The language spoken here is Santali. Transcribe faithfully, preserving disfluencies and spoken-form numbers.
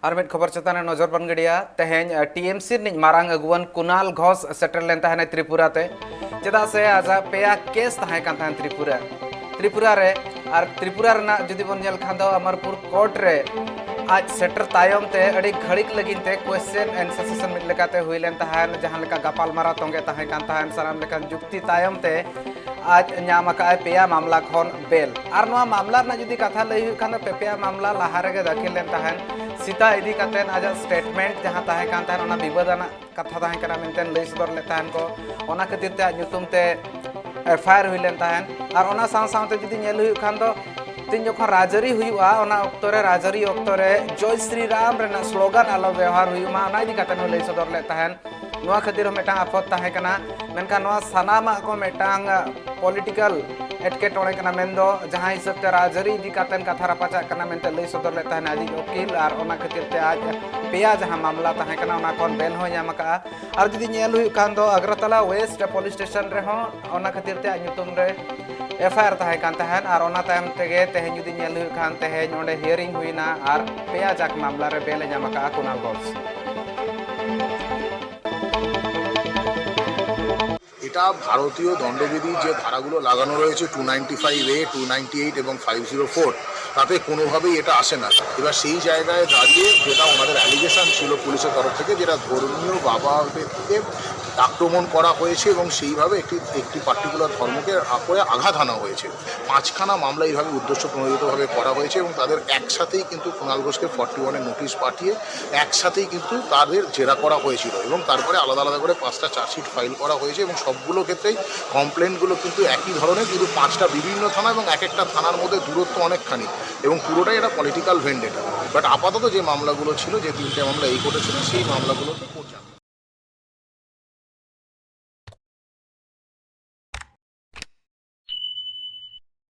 ᱟᱨ ᱢᱤᱫ ᱠᱷᱚᱵᱚᱨ ᱪᱮᱛᱟᱱ ᱨᱮ ᱱᱚᱡᱚᱨ ᱵᱚᱱ ᱜᱤᱰᱤᱭᱟ᱾ ᱛᱮᱦᱮᱧ ᱴᱤ ᱮᱢ ᱥᱤ ᱨᱤᱱᱤᱡ ᱢᱟᱨᱟᱝ ᱟᱹᱜᱩᱣᱟᱹᱱ ᱠᱩᱱᱟᱞ ᱜᱷᱳᱥ ᱥᱮᱴᱮᱨ ᱞᱮᱱ ᱛᱟᱦᱮᱱᱟᱭ ᱛᱨᱤᱯᱩᱨᱟ ᱛᱮ, ᱪᱮᱫᱟᱜ ᱥᱮ ᱟᱡᱟᱜ ᱯᱮᱭᱟ ᱠᱮᱥ ᱛᱟᱦᱮᱸ ᱠᱟᱱ ᱛᱟᱦᱮᱱ ᱛᱨᱤᱯᱩᱨᱟ ᱛᱨᱤᱯᱩᱨᱟ ᱨᱮ᱾ ᱟᱨ ᱛᱨᱤᱯᱩᱨᱟ ᱨᱮᱱᱟᱜ ᱡᱩᱫᱤ ᱵᱚᱱ ᱧᱮᱞ ᱠᱷᱟᱱ ᱫᱚ, ᱟᱢᱟᱨᱯᱩᱨ ᱠᱳᱨᱴ ᱨᱮ ᱟᱡ ᱥᱮᱴᱮᱨ ᱛᱟᱭᱚᱢ ᱛᱮ ᱟᱹᱰᱤ ᱜᱷᱟᱹᱲᱤᱠ ᱞᱟᱹᱜᱤᱫ ᱛᱮ ᱠᱚᱭᱮᱥᱪᱮᱱ ᱮᱱᱥᱟᱨ ᱥᱮᱥᱚᱱ ᱢᱤᱫ ᱞᱮᱠᱟᱛᱮ ᱦᱩᱭ ᱞᱮᱱ ᱛᱟᱦᱮᱱ, ᱡᱟᱦᱟᱸ ᱞᱮᱠᱟ ᱜᱟᱯᱟᱞ ᱢᱟᱨᱟᱣ ᱛᱚᱸᱜᱮ ᱛᱟᱦᱮᱸ ᱠᱟᱱ ᱛᱟᱦᱮᱱ, ᱥᱟᱱᱟᱢ ᱞᱮᱠᱟᱱ ᱡᱩᱠᱛᱤ ᱛᱟᱭᱚᱢ ᱛᱮ ᱟᱡ ᱧᱟᱢ ᱟᱠᱟᱫ ᱟᱭ ᱯᱮᱭᱟ ᱢᱟᱢᱞᱟ ᱠᱷᱚᱱ ᱵᱮᱞ᱾ ᱟᱨ ᱱᱚᱣᱟ ᱢᱟᱢᱞᱟ ᱨᱮᱱᱟᱜ ᱡᱩᱫᱤ ᱠᱟᱛᱷᱟ ᱞᱟᱹᱭ ᱦᱩᱭᱩᱜ ᱠᱷᱟᱱ ᱫᱚ, ᱯᱮ ᱯᱮᱭᱟ ᱢᱟᱢᱞᱟ ᱞᱟᱦᱟ ᱨᱮᱜᱮ ᱫᱟᱹᱠᱷᱤᱞ ᱞᱮᱱ ᱛᱟᱦᱮᱱ᱾ ᱥᱤᱛᱟ ᱤᱫᱤ ᱠᱟᱛᱮ ᱟᱡᱟᱜ ᱥᱴᱮᱴᱢᱮᱱᱴ ᱡᱟᱦᱟᱸ ᱛᱟᱦᱮᱸ ᱠᱟᱱ ᱛᱟᱦᱮᱱ, ᱚᱱᱟ ᱵᱤᱵᱟᱹᱫ ᱟᱱᱟᱜ ᱠᱟᱛᱷᱟ ᱛᱟᱦᱮᱸ ᱠᱟᱱᱟ ᱢᱮᱱᱛᱮ ᱞᱟᱹᱭ ᱥᱚᱫᱚᱨ ᱞᱮᱫ ᱛᱟᱦᱮᱱ ᱠᱚ᱾ ᱚᱱᱟ ᱠᱷᱟᱹᱛᱤᱨ ᱛᱮ ᱟᱡ ᱧᱩᱛᱩᱢ ᱛᱮ ᱮᱯᱷ ᱟᱭ ᱟᱨ ᱦᱩᱭ ᱞᱮᱱ ᱛᱟᱦᱮᱱ᱾ ᱟᱨ ᱚᱱᱟ ᱥᱟᱶ ᱥᱟᱶᱛᱮ ᱡᱩᱫᱤ ᱧᱮᱞ ᱦᱩᱭᱩᱜ ᱠᱷᱟᱱ ᱫᱚ, ᱛᱤᱱ ᱡᱚᱠᱷᱚᱱ ᱨᱟᱡᱽᱟᱹᱨᱤ ᱦᱩᱭᱩᱜᱼᱟ, ᱚᱱᱟ ᱚᱠᱛᱚ ᱨᱮ, ᱨᱟᱡᱽᱟᱹᱨᱤ ᱚᱠᱛᱚ ᱨᱮ ᱡᱚᱭ ᱥᱨᱤ ᱨᱟᱢ ᱨᱮᱱᱟᱜ ᱥᱞᱳᱜᱟᱱ ᱟᱞᱚ ᱵᱮᱣᱦᱟᱨ ᱦᱩᱭᱩᱜ ᱢᱟ, ᱚᱱᱟ ᱤᱫᱤ ᱠᱟᱛᱮ ᱦᱚᱸ ᱞᱟᱹᱭ ᱥᱚᱫᱚᱨ ᱞᱮᱫ ᱛᱟᱦᱮᱱ᱾ ᱱᱚᱣᱟ ᱠᱷᱟᱹᱛᱤᱨ ᱦᱚᱸ ᱢᱤᱫᱴᱟᱝ ᱟᱯᱷᱚᱛ ᱛᱟᱦᱮᱸ ᱠᱟᱱᱟ᱾ ᱢᱮᱱᱠᱷᱟᱱ ᱱᱚᱣᱟ ᱥᱟᱱᱟᱢᱟᱜ ᱠᱚ ᱢᱤᱫᱴᱟᱝ ᱯᱚᱞᱤᱴᱤᱠᱟᱞ ᱮᱴᱠᱮᱴᱚᱬᱮ ᱠᱟᱱᱟ, ᱢᱮᱱᱫᱚ ᱡᱟᱦᱟᱸ ᱦᱤᱥᱟᱹᱵ ᱛᱮ ᱨᱟᱡᱽᱟᱹᱨᱤ ᱤᱫᱤ ᱠᱟᱛᱮ ᱠᱟᱛᱷᱟ ᱨᱟᱯᱟᱪᱟᱜ ᱠᱟᱱᱟ ᱢᱮᱱᱛᱮ ᱞᱟᱹᱭ ᱥᱚᱫᱚᱨ ᱞᱮᱫ ᱛᱟᱦᱮᱱ ᱟᱡᱤᱡ ᱩᱠᱤᱞ, ᱟᱨ ᱚᱱᱟ ᱠᱷᱟᱹᱛᱤᱨ ᱛᱮ ᱟᱡ ᱯᱮᱭᱟ ᱡᱟᱦᱟᱸ ᱢᱟᱢᱞᱟ ᱛᱟᱦᱮᱸ ᱠᱟᱱᱟ, ᱚᱱᱟ ᱠᱷᱚᱱ ᱵᱮᱞ ᱦᱚᱸᱭ ᱧᱟᱢ ᱟᱠᱟᱫᱼᱟ᱾ ᱟᱨ ᱡᱩᱫᱤ ᱧᱮᱞ ᱦᱩᱭᱩᱜ ᱠᱷᱟᱱ ᱫᱚ, ᱟᱜᱽᱨᱟᱛᱟᱞᱟ ᱣᱮᱥᱴ ᱯᱩᱞᱤᱥ ᱥᱴᱮᱥᱚᱱ ᱨᱮᱦᱚᱸ ᱚᱱᱟ ᱠᱷᱟᱹᱛᱤᱨ ᱛᱮ ᱟᱡ ᱧᱩᱛᱩᱢ ᱨᱮ ᱮᱯᱷ ᱟᱭ ᱟᱨ ᱛᱟᱦᱮᱸ ᱠᱟᱱ ᱛᱟᱦᱮᱸᱫ, ᱟᱨ ᱚᱱᱟ ᱛᱟᱭᱚᱢ ᱛᱮᱜᱮ ᱛᱮᱦᱮᱧ ᱡᱩᱫᱤ ᱧᱮᱞ ᱦᱩᱭᱩᱜ ᱠᱷᱟᱱ, ᱛᱮᱦᱮᱧ ᱚᱸᱰᱮ ᱦᱤᱭᱟᱨᱤᱝ ᱦᱩᱭᱱᱟ ᱟᱨ ᱯᱮᱭᱟ ᱡᱟᱠ ᱢᱟᱢᱞᱟ ᱨᱮ ᱵᱮᱞ ᱮ ᱧᱟᱢ ᱟᱠᱟᱫᱼᱟ ᱠᱩᱱᱟᱞ ᱜᱷᱳᱥ᱾ এটা ভারতীয় দণ্ডবিধির যে ধারাগুলো লাগানো রয়েছে, টু নাইনটি ফাইভ এ, টু নাইনটি এইট এবং ফাইভ জিরো ফোর, তাতে কোনোভাবেই এটা আসে না। এবার সেই জায়গায় দাঁড়িয়ে যেটা ওনাদের অ্যালিগেশন ছিল পুলিশের তরফ থেকে, যেটা ধর্মীয় বাবাদেরকে আক্রমণ করা হয়েছে এবং সেইভাবে একটি একটি পার্টিকুলার ধর্মকে আ- করে আঘাত হানা হয়েছে। পাঁচখানা মামলা এইভাবে উদ্দেশ্য প্রণোদিতভাবে করা হয়েছে এবং তাদের একসাথেই কিন্তু কুণাল ঘোষকে ফর্টি ওয়ানের নোটিশ পাঠিয়ে একসাথেই কিন্তু তাদের জেরা করা হয়েছিল এবং তারপরে আলাদা আলাদা করে পাঁচটা চার্জশিট ফাইল করা হয়েছে এবং সবগুলো ক্ষেত্রেই কমপ্লেন্টগুলো কিন্তু একই ধরনের, কিন্তু পাঁচটা বিভিন্ন থানা এবং এক একটা থানার মধ্যে দূরত্ব অনেকখানি এবং পুরোটাই একটা পলিটিক্যাল ভেন্ডেটা। বাট আপাতত যে মামলাগুলো ছিল, যে তিনটে মামলা এই কোর্টে ছিল, সেই মামলাগুলোতে কোর্ট জানে।